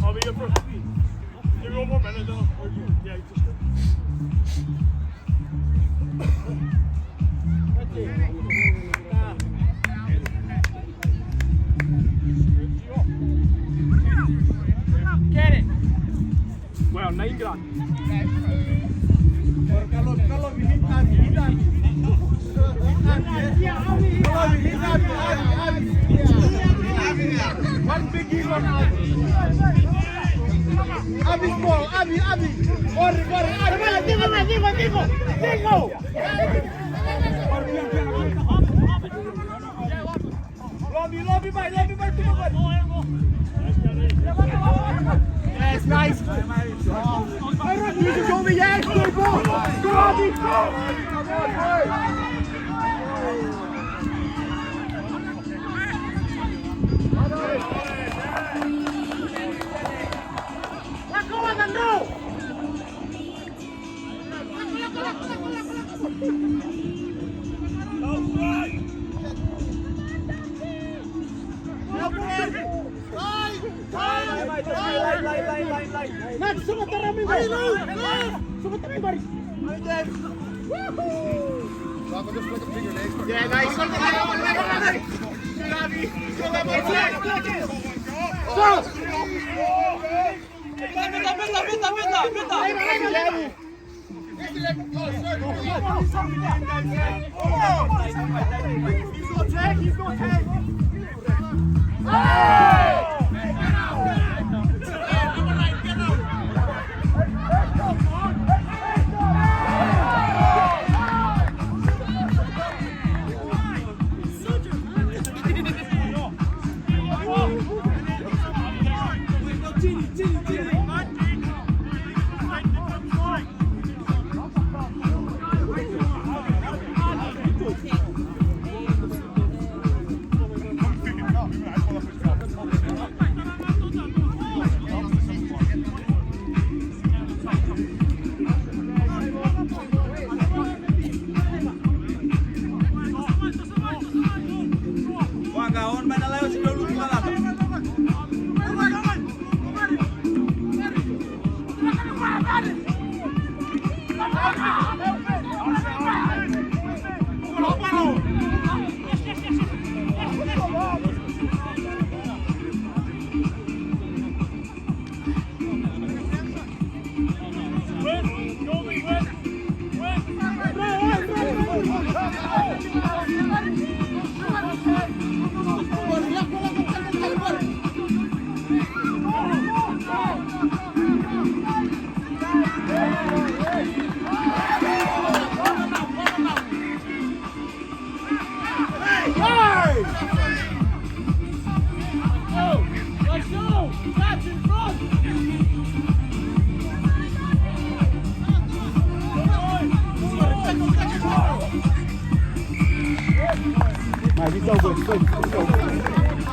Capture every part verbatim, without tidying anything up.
I'll be your first. Give me one more minute, then I'll, yeah, just Get it. Wow, nine grand. Carlos, Carlos, visita, visita. One big one. Abi small, Abi, Abi. Corre, corre, Abi. Digo, digo, digo, digo. Love you, love you, mate, love you, mate, come on, mate. Yes, nice. Yes, good ball. Go, Abi, go. Let go of the nose. Yeah, nice. Go! Peta, peta, peta, peta, peta, peta.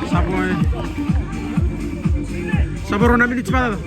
Xa boro, xa boro na miniti parada.